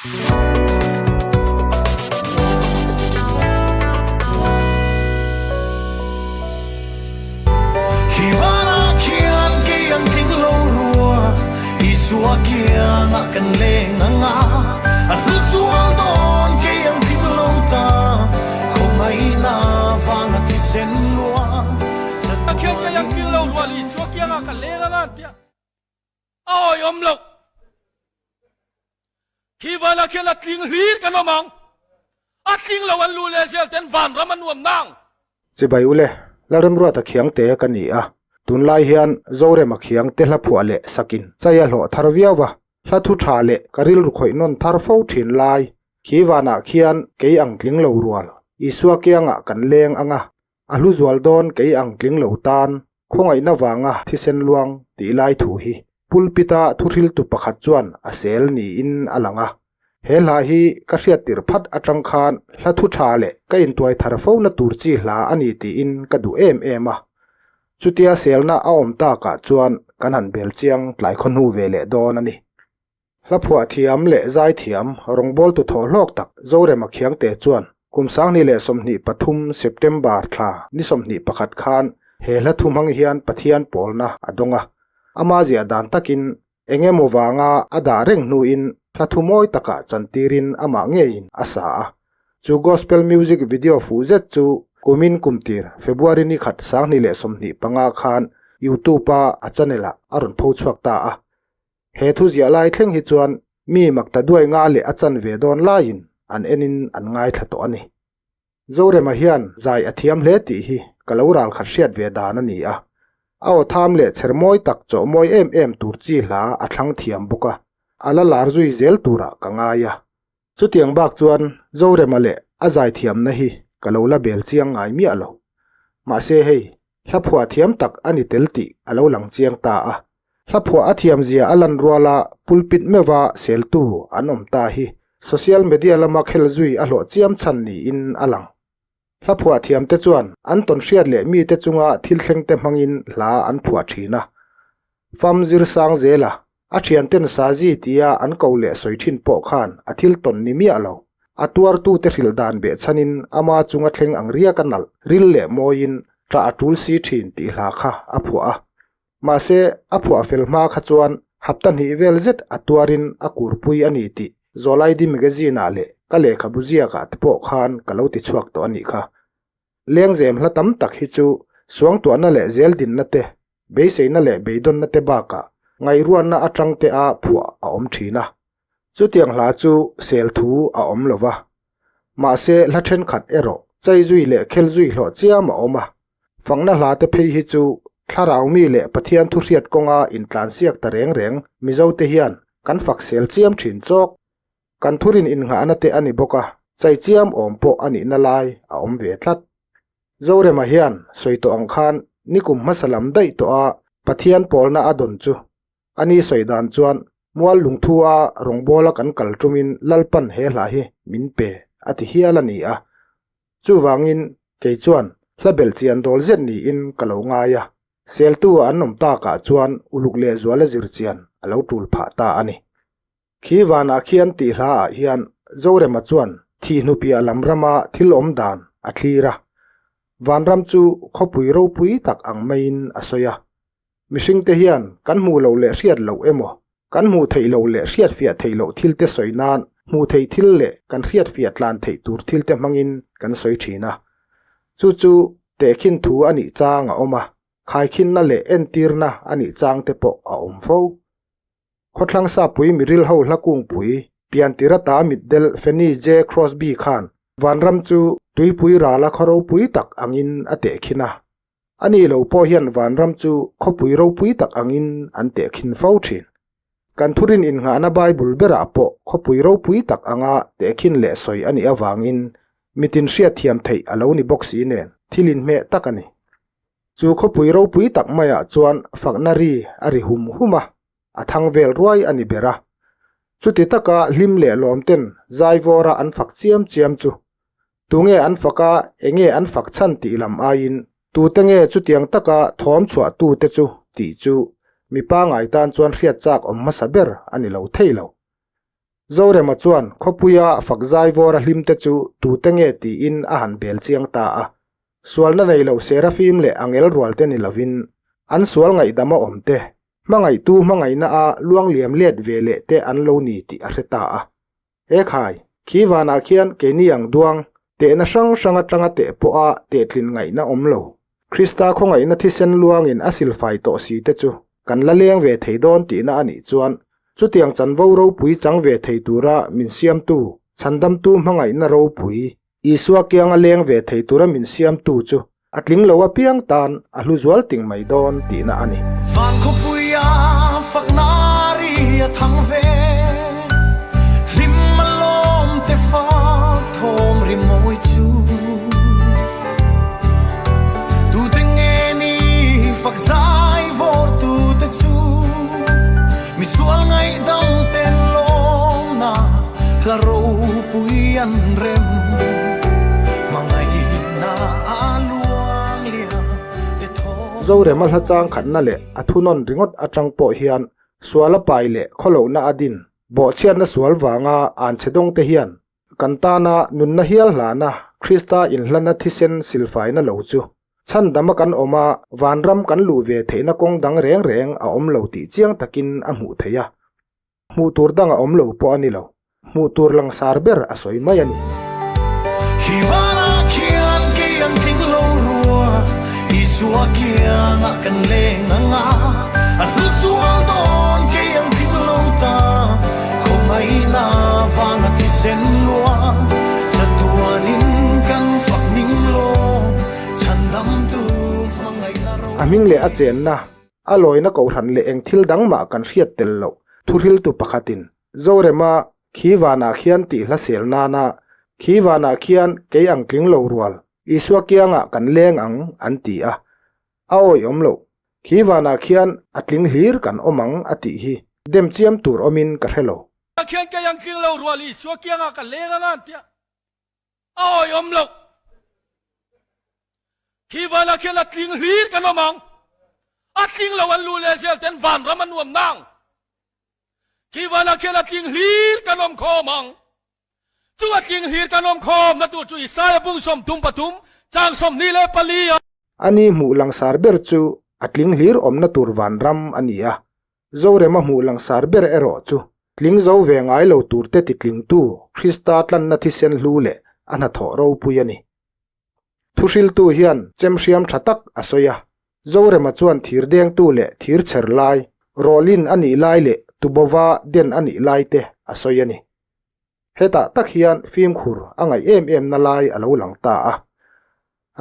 Khi vanah khian kei ang tling lo rua, Isua kiangah kan leng ang a, a hlu sual dawn kei ang tling lo ta, khawngaihna vanga thisen lua, A khian kei ang tling lo rual Isua kiangah kan leng ang a, tiah a awihawm loh. Khi vanah khian a tling hlir kan awm ang. A tling lo an lu leh zel ten vanram a nuam nang. Chibai ule, Lalremruata Khiangte ka ni a, tunlai hian Zorema Khiangte hla phuah leh sakin chai a hlawh thar viau va, hla thu tha leh ka rilru khawih nawn thar fo thin lai, khi vanah khian kei ang tling lo rual, Isua kiangah kan leng ang a, a hlu zual dawn kei ang tling lo tan khawngaihna vanga thisen luang tih lai thu hi pulpit-a thuhriltu pakhat chuan a sel niin a lang a. He hla hi ka hriat tirh phat atang khan hla thu tha leh ka intuai thar fo na tur chi hla a ni tiin ka duh em em a. Chutia selna a awm takah chuan kan han bel chiang tlai khaw hnu ve leh dawn a ni. Hla phuah thiam leh zai thiam rawngbawltu thawh hlawk tak Zorema Khiangte chuan kum 2023 September thla ni 21 khan he hla thu hmang hian Pathian pawlna a dawng a. Ama ziah dan takin eng emaw vanga a dah reng hnuin hla thu mawi takah chantirin amah ngeiin a sa a. Chu gospel music video fuh zet chu kumin kumtir February ni khat 2025 khan YouTube-a a channel-ah a rawn pho chhuak ta a. He thu ziah lai thleng hi chuan mi mak ta duai nga leh a chan ve dawn laiin an enin an ngaithla tawh a ni. Zorema hian zai a thiam hle tih hi ka lo ral khat hriat ve dan a ni a. A aw tham leh chher mawi tak chawh mawi em em tur chi hla a thlang thiam bawk a, a la lar zui zel turah ka ngai a. Chutiang bak chuan Zorema leh a zaithiamna hi ka lo la bel chiang ngai miah lo. Mahse hei, hla phuah thiam tak a ni tel tih a lo lang chiang ta a. Hla phuah a thiamzia a lan ruala pulpit meuha seltu an awm ta hi social media lama khel zui a hlawh chiam chhan niin a lang. Hla phuah thiamte chuan an tawnhriat leh mite chunga thil thlengte hmangin hla an phuah thin a. Fam zir sang zela a thianten Sazi tia an ko leh sawi thin pawh khan a thil tawn ni miah lo. A tuartute hrilh dan behchhanin ama chunga thleng ang riak a nalh, ril leh mawiin ṭah a ṭul si thin tih hla kha a phuah a. Mahse, a phuah fel hma kha chuan hapta hnih vel zet a tuarin a kurpui a ni tih Zawlaidi Magazine-ah leh ka lehkhabu ziakah te pawh khan ka lo ti chhuak tawh a nih kha. Lengzem hla tam tak hi chu suangtuahna leh zeldinna te, beiseina leh beidawnna te bakah ngaihruatna atang te a phuah a awm thin a. Chutiang hla chu sel thu a awm lo va. Mahse, hla thenkhat erawh chai zui leh khel zui hlawh chiam a awm a. Fakna hla te phei hi chu thlarau mi leh Pathian thu hriat kawnga intlansiak ta reng reng Mizo te hian kan fak sel chiam thin chawk. Kan thurin innghahna te a ni bawk a, chai chiam awm pawh a nihna lai a awm ve tlat. Zorema hian sawi tawh ang khan nikum hmasa lam daih tawh a Pathian pawlna a dawn chu a ni sawi dan chuan mual lungthu a rawngbawla kan kal tumin Lalpan he hla hi min pe a ti hial a ni a. Chuvangin kei chuan hla belh chian dawl zet niin ka lo ngai a, seltu a an awm takah chuan uluk lehzuala zir chian a lo tul phah ta a ni. Khi vanah khian tih hlaah hian Zorema chuan thihhnupiah lam rama thil awm dan a thlir a, vanram chu khawpui ropui tak ang maiin a sawi a. Mihringte hian kan hmuh loh leh hriat loh emaw, kan hmuh theih loh leh hriatfiah theih loh thilte sawi nan hmuh theih thil leh kan hriatfiah tlan theih tur thilte hmangin kan sawi thin a. Chu chu tehkhin thu a nih chang a awm a, khaikhinna leh entirna a nih changte pawh a awm fo. Khawthlang Sapui miril ho hla kungpui piantir ata mitdel Fanny J. Crosby khan vanram chu tuipui rala khaw ropui tak angin a tehkhin a. Ani lo pawh hian vanram chu khawpui ropui tak angin an tehkhin fo thin. Kan thurin innghahna Bible berah pawh khawpui ropui tak anga tehkhin leh sawi a nih avangin mitin hriatthiam theih a lo ni bawk si nen thil inhmeh tak a ni. Chu khawpui ropui tak maiah chuan fakna ri a ri hum hum a, a thang vel ruai a ni ber a. Chuti taka hlim leh lawmten zaivawra an fak chiam chiam chu tunge an fak a, enge an fak chhan tih lam aiin tute nge chutiang taka thawm chhuah tute chu tih chu mi pangai tan chuan hriat chak awm hmasa ber a ni lo thei lo. Zorema chuan khawpuia fak zaivawr a hlim te chu tute nge tiin a han bel chiang ta a. Sualna nei lo Serafim leh angel rual te ni lovin an sual ngaihdam a awm te, hmangaihtu hmangaihna a luangliam let ve leh te an lo ni tih a hre ta a. He khai, khi vanah khian keini ang duang, tehna hrang hrang atanga teh pawha tehtlin ngaihna awm lo. Krista khawngaihna thisen luangin a silfai tawh si te chu kan la leng ve thei dawn tihna a nih chuan chutiang chanvo ropui chang ve thei tura min siamtu, chhandamtu hmangaihna ropui, Isua kianga leng ve thei tura min siamtu chu a tling lo apiang tan a hlu zual ting mai dawn tihna a ni. Van khawpuia fakna ri a thang ve, hlim a lawm te fak thawm ri mawi chu. Tute nge ni fak zai vawr tute chu, misual ngaihdam ten lawmna hla ropui an rem. Hmangaihna a luang liam te thaw. Zorema hla chang khatna leh a thunawn ringawt atang pawh hian suala pai leh khawlohna a din bawhchhiatna sual vanga anchhe dawngte hian Kan tana nunna hial hlana Krista inhlana thisen silfaina lo chu chhandama kan awm a, vanram kan luh ve theihna kawng dang reng reng a awm lo tih chiang takin a hmuh theih a. Hmuh tur dang a awm lo pawh a ni lo, hmuh tur langsar ber a sawi mai a ni. Khi vanah khian kei an tling lo rua, Isua kiangah kan leng ang a, a hlu sual dawn kei an tling lo ta. Khawngaihna vanga thisen luang chatuanin kan fak ning lawm chhandamtu hmangaihna ro. A hming leh a chenna, a lawina kohhran leh eng thil dang mah kan hriat tel loh thuhriltu pakhatin Zorema khi vanah khian tih hla sel nana khi vanah khian kei ang tling lo rual Isua kiangah kan leng ang an ti a, a awih awm loh. Khi vanah khian a tling hlir kan awm ang a tih hi dem chiam tur awmin ka hre lo. Khian kei ang tling lo rual Isua kiangah ka leng ang an tia a awih awm loh. Khi vanah khian a tling hlir kan awm ang. A tling lo an lu leh zel ten vanram a nuam nang. Khi vanah khian a tling hlir kan awm khawm ang. Chu a tling hlir kan awm khawm na tur chu Isaia bung 33 chang 24 a. Ani hmuh langsar ber chu a tling hlir awmna tur vanram a ni a, Zorema hmuh langsar ber erawh chu tling zo ve ngai lo turte titlingtu Krista tlanna thisen hlu leh a hnathawh ropui a ni. Thuhriltu hian chemhriam tha tak a sawi a, Zorema chuan thir dengtu leh thir chher lai, rawlin a nih lai leh tubova den a nih lai te a sawi a ni. Hetah tak hian fimkhur a ngaih em em na lai a lo lang ta a.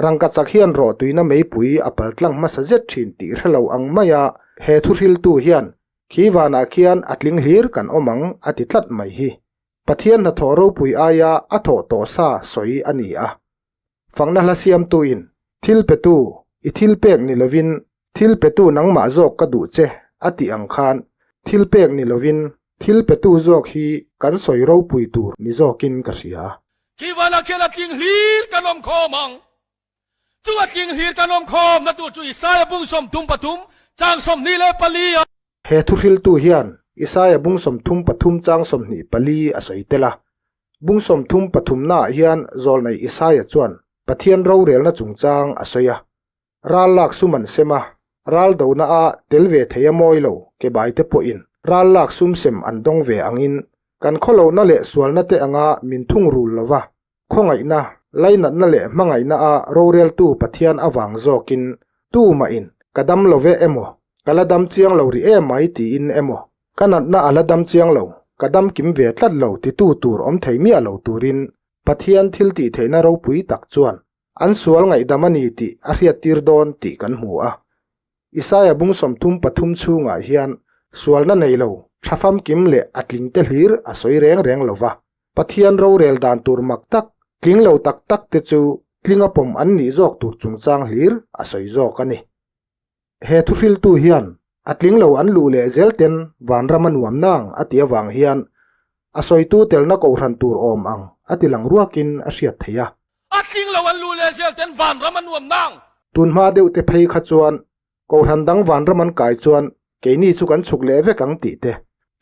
Rangka chak hian rawhtuina meipui a pal tlang hmasa zet thin tih hre lo ang maia he thuhriltu hian khi vanah khian a tling hlir kan awm ang a ti tlat mai hi. Pathian hnathawh ropui aia a thawh tawh sa sawi a ni a. Fakna hla siamtuin, Thil petu, i thil pek ni lovin, thil petu nangmah zawk ka duh che, a tih ang khan, thil pek ni lovin, thil petu zawk hi kan sawi ropui tur ni zawkin ka hria. Khi vanah khian a tling hlir kan awm khawm ang. Chu a tling hlir kan awm khawm na tur chu Isaia bung 33 chang 24 a. He thuhriltu hian Isaia bung 33 chang 24 a sawi tel a. Bung 33 naah hian zawlnei Isaia chuan Pathian rorelna chungchang a sawi a. Ral lak sum an sem a, ral dona a tel ve thei a mawi lo ke bai te pawhin ral lak sum sem an dawng ve angin kan khawlohna leh sualna te anga min thungrul lova Khawngaihna, lainatna leh hmangaihna a roreltu Pathian avang zawkin tumahin ka dam lo ve emaw, ka la dam chiang lo rih em mai tiin emaw, ka natna a la dam chiang lo, ka dam kim ve tlat lo titu tur awm thei miah lo turin Pathian thil tihtheihna ropui tak chuan an sual ngaihdam a ni tih a hriattir dawn tih kan hmu a. Isaia bung 33 chhungah hian sualna nei lo, tha famkim leh a tlingte hlir a sawi reng reng lo va. Pathian rorel dan tur mak tak, tling lo tak tak te chu tlinga pawm an nih zawk tur chungchang hlir a sawi zawk a ni. He thuhriltu hian a tling lo an luh leh zel ten vanram a nuam nang a ti avang hian a sawitu telna kohhran tur awm ang a ti lang ruakin a hriat theih a. A tling lo an luh leh zel ten vanram a nuam nang. Tunhma deuh te phei kha chuan Kohhran dang vanram an kai chuan keini chu kan chhuk leh vek ang tih te,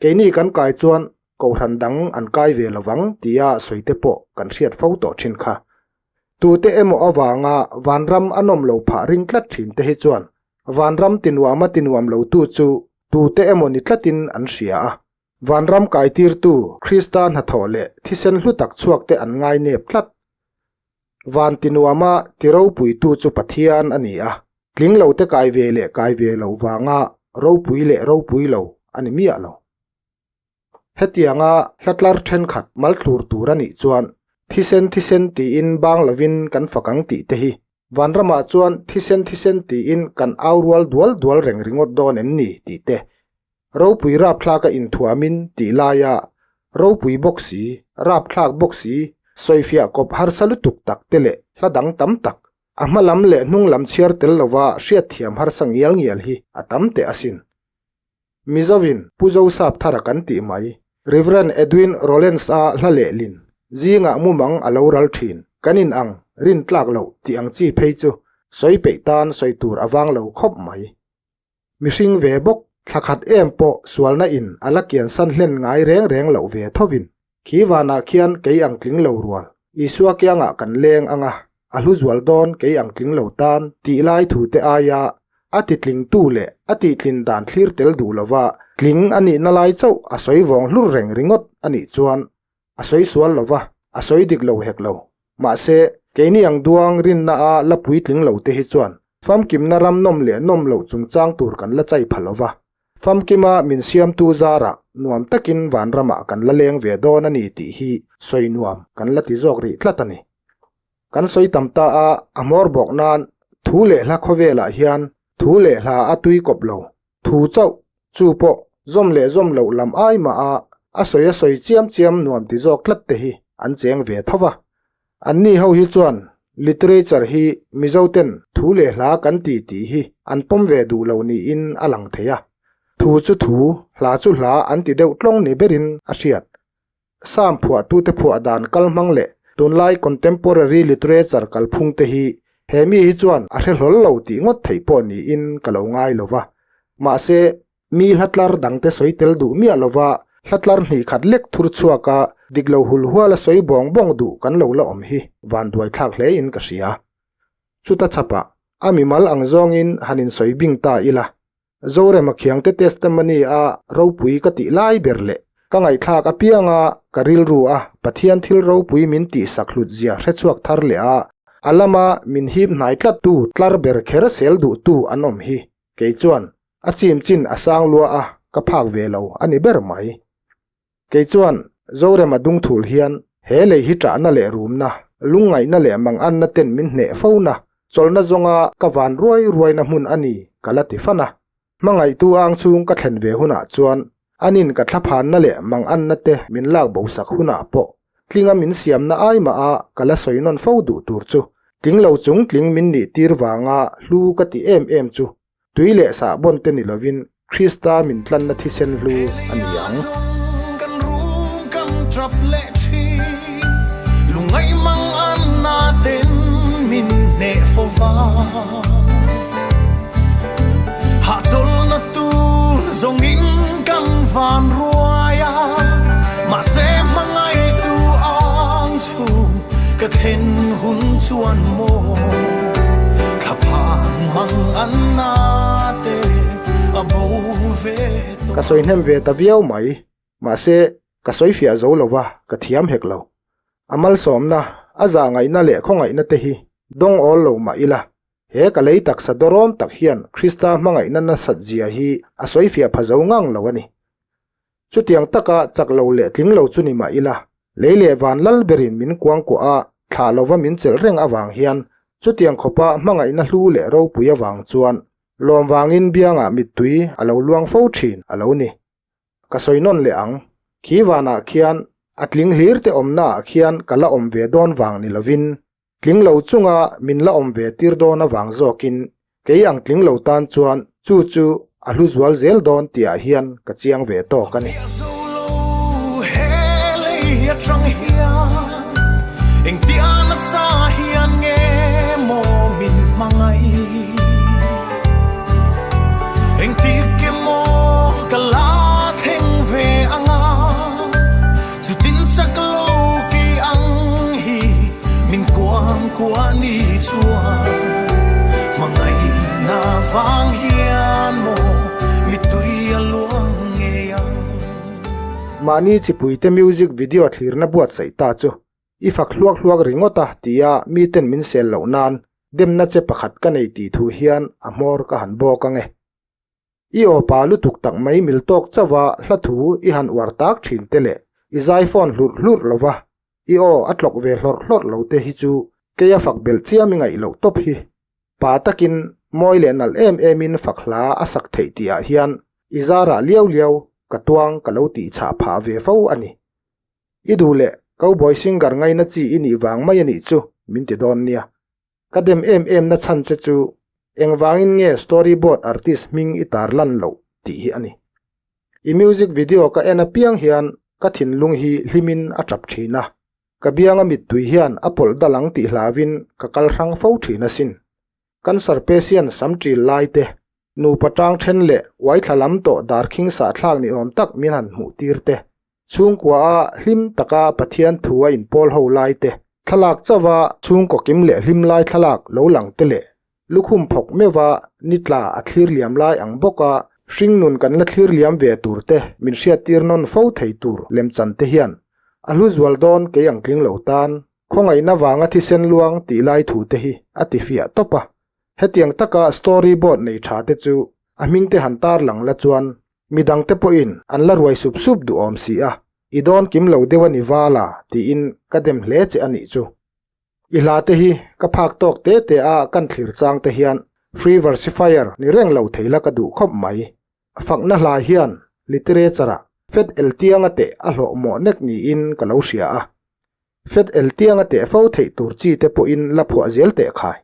keini kan kai chuan Kohhran dang an kai ve lovang tia sawi te pawh kan hriat fo tawh thin kha. Tute emaw avanga vanram a nawm lo phah ring tlat thin te hi chuan vanram tinuama tinuam lotu chu tute emaw ni tlatin an hria a. Vanram kaitirtu Krista hnathawh leh thisen hlu tak chhuak te an ngai nep tlat. Van tinuama ti ropuitu chu Pathian a ni a, tling lo te kai ve leh kai ve lo vanga ropui leh ropui lo a ni miah lo. Hetianga hlatlar thenkhat malthlur tur a nih chuan thisen thisen tiin bang lovin kan fak ang tih te hi Vanramah chuan thisen thisen tiin kan au rual dual dual reng ringawt dawn em ni tih te, ropui rapthlaka inthuamin tih laia ropui bawk si, rapthlak bawk si, sawifiah kawp harsa lutuk tak te leh hla dang tam tak, a hma lam leh hnung lam chhiar tel lova hriatthiam harsa ngial ngial hi a tam teh asin. Mizovin Pu Zosap Thara kan tih mai, Rev. Edwin Rollins-a hla lehlin, zingah mumang a lo ral thin, kan in ang, rin tlak loh tih ang chi phei chu sawi peih tan sawi tur a vang lo khawp mai. Mihring ve bawk, thla khat em pawh sualna in a la kiansan hlen ngai reng reng loh ve thovin, khi vanah khian kei ang tling lo rual, Isua kiangah kan leng ang a, a hlu zual dawn kei ang tling lo tan tih lai thu te aia a ti tlingtu leh a tihtlin dan thlir tel duh lova tling a nihna lai chauh a sawi vawng hlur reng ringawt a nih chuan a sawi sual lova a sawi dik lo hek lo. Mahse, keini ang duang rinna a la puitling lo te hi chuan famkimna ram nawm leh nawm loh chungchang tur kan la chai pha lova, famkima min siamtu zarah nuam takin vanramah kan la leng ve dawn a ni tih hi sawi nuam kan la ti zawk rih tlat a ni. Kan sawi tam ta a, a hmawr bawk nan thu leh hla khawvelah hian thu leh hla a tui kawp lo, thu chauh chu pawh zawm leh zawm loh lam ai mah a, a sawi a sawi chiam chiam nuam ti zawk tlat te hi an cheng ve tho va. Anni ho hi chuan literature hi Mizo ten thu leh hla kan ti tih hi an pawm ve duh lo niin a lang thei a. Thu chu thu, hla chu hla an ti deuh tlawng ni berin a hriat. Psalm phuahtute phuah dan kalhmang leh tunlai contemporary literature kalphung te hi he mi hi chuan a hre hlawl lo tih ngawt theih pawh niin ka lo ngai lo va. Mahse, mi hlatlar dangte sawi tel duh miah lova hlatlar hnih khat lek thur chhuaka dik lo hul huala sawi bawng bawng duh kan lo la awm hi vanduaithlak hlein ka hria. Chuta chhapah a mimal ang zawngin han insawi bing ta ila. Zorema Khiangte testimony a ropui ka tih lai ber leh ka ngaihthlak apianga ka rilru a Pathian thil ropui min tihsak hlut zia hrechhuak thar leh a, a lama min hip hnai tlat tu tlar ber kher sel duh tu an awm hi kei chuan a chim chin a sang lua a ka phak ve lo a ni ber mai. Kei chuan Zorema dungthul hian he lei hi ṭahna leh rumna, lungngaihna leh manganna ten min hneh fo na, chawlhna zawnga ka van ruai ruaina hmun a ni ka la ti fan a. Hmangaihtu ang chhung ka thlen ve hunah chuan anin ka thlaphanna leh manganna te min lak bosak hunah pawh tlinga min siamna ai mah a ka la sawi nawn fo duh tur chu tling lo chung tling min nih tir vanga hlu ka ti em em chu Tui leh sahbawn te ni lovin Krista min tlanna thisen hlu a ni ang. Ka thlen hun chuan maw thlaphan mang an na te a bo ve tawh. Ka sawi hnem ve ta viau mai, mahse ka sawi fiah zo lo va, ka thiam hek lo. A malsawmna, a zahngaihna leh khawngaihna te hi dawng awl lo mah ila, he ka lei taksa dawrawm tak hian Krista hmangaihna nasat zia hi a sawi fiah pha zo ngang lo a ni. Chutiang taka chak lo leh tling lo chu ni mah ila, lei leh van lal berin min kuangkuah a, thlah lova min chelh reng avang hian chutiang khawpa hmangaihna hlu leh ropui avang chuan lawm vangin biangah mittui a lo luang fo thin a lo ni. Ka sawi nawn leh ang, khi vanah khian a tling hlir te awmnaah khian ka la awm ve dawn vang ni lovin, Tling lo chunga min la awm ve tir dawn avang zawkin kei ang tling lo tan chuan chu chu a hlu zual zel dawn tihah hian ka chiang ve tawk a ni. Mahni chipuite music video thlirna buatsaih ta chu i fak hluak hluak ringawt a tia miten min sel loh nan demna che pakhat ka nei tih thu hian a hmawr ka han bawk ange. I aw pa lutuk tak mai mil tawk chauh a hla thu i han uar tak thin te leh i zai phone hlurh hlurh lo va, i aw a tlawk ve hlawrh hlawrh lo te hi chu kei a fak belh chiam i ngaih loh tawp hi. Pa takin mawi leh nalh em emin fak hla a sak theih tih ah hian i zarah liau liau ka tuang ka lo tih chhah phah ve fo a ni. I duh leh cowboy singer ngaina chi i nih vang mai a nih chu min ti dawn nia. Ka dem em em na chhan che chu engvangin nge storyboard artist hming i tar lan loh tih hi a ni. I music video ka en apiang hian ka thinlung hi hlimin a tap thin a, ka bianga mittui hian a pawlh dal ang tih hlauin ka kal hrang fo thin asin. Cancer patient sam ṭil lai te, nupa ṭang ṭhen leh uaithla lam tawh darkhing sahthlak ni awm tak min han hmuh tir te, chhungkua a hlim taka Pathian thu a inpawl ho lai te, thlalak chauha chhungkaw kim leh hlim lai thlalak lo lang te leh lukhum phawk meuha ni tla a thlir liam lai ang bawka hringnun kan la thlir liam ve tur te min hriattir nawn fo thei tur lemchan te hian a hlu zual dawn kei ang tling lo tan Khawngaihna vanga thisen luang tih lai thu te hi a ti fiah tawp a. Hetiang taka story board nei tha te chu a hming te han tar lang la chuan midang te pawhin an la ruai sup sup duh awm si a, i dawn kim lo deuh a ni vala tiin ka dem hle che a nih chu. I hla te hi ka phak tawk te te a kan thlir chang te hian free versifier ni reng lo thei la ka duh khawp mai. Fakna hla hian literature ah fet eltianga teh a hlawh mawh nek niin ka lo hria a. Fet eltianga teh fo theih tur chi te pawhin la phuah zel teh khai.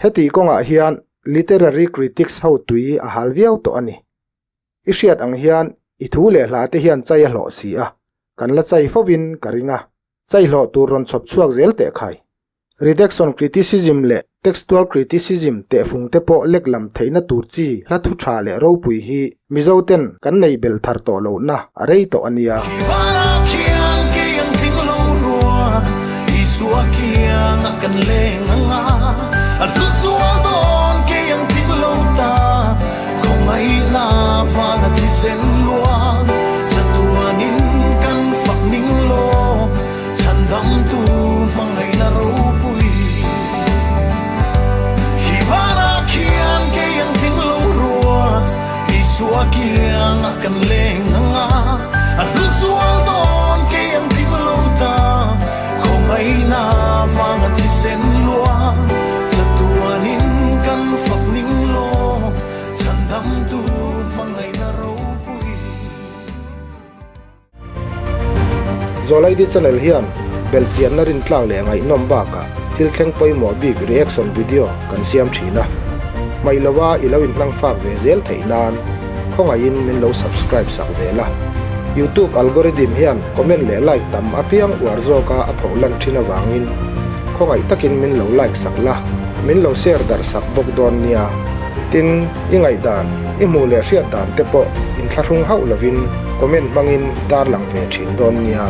Heti kawngah hian literary critics ho tui a hal viau tawh a ni. I hriat ang hian i thu leh hla te hian chai a hlawh si a, kan la chai fovin ka ring a. Chai hlawh tur rawn chhawp chhuak zel teh khai. Redaction criticism leh textual criticism tehfung te pawh lek lam theihna tur chi hla thu tha leh ropui hi Mizo ten kan nei bel thar tawh lohna a rei tawh a nia. Vana khian kei ang tling lo rua, Isua kiangah kan leng anga, A hlu sual dawn kei ang tling lo ta, Khawngaihna vana thisen luang, Chatuanin kan fak ning law. Chhandamtu hmangaihna ropui Khi vanah khian kei ang tling lo rua Isua kiangah kan leng anga A hlu sual dawn kei ang tling lo ta Khawngaihna vanga thisen luang Chatuanin kan fak ning law Chhandamtu hmangaihna ropui. Zawlaidi channel hian belhchianna rintlak leh ngaihnawm bakah thil thleng pawimawh bik reaction video kan siam thin a, hmaih lova i lo inhmang fak ve zel theih nan khawngaihin min lo subscribe sak ve la. Youtube algorithm hian comment leh like tam apiang uar zawka a phoh lan thin avangin khawngaih takin min lo like sak la, min lo share darh sak bawk dawn nia. Tin, i ngaihdan, i hmuh leh hriat dan te pawh inthlahrung hauh lovin comment hmangin tarlang ve thin dawn nia.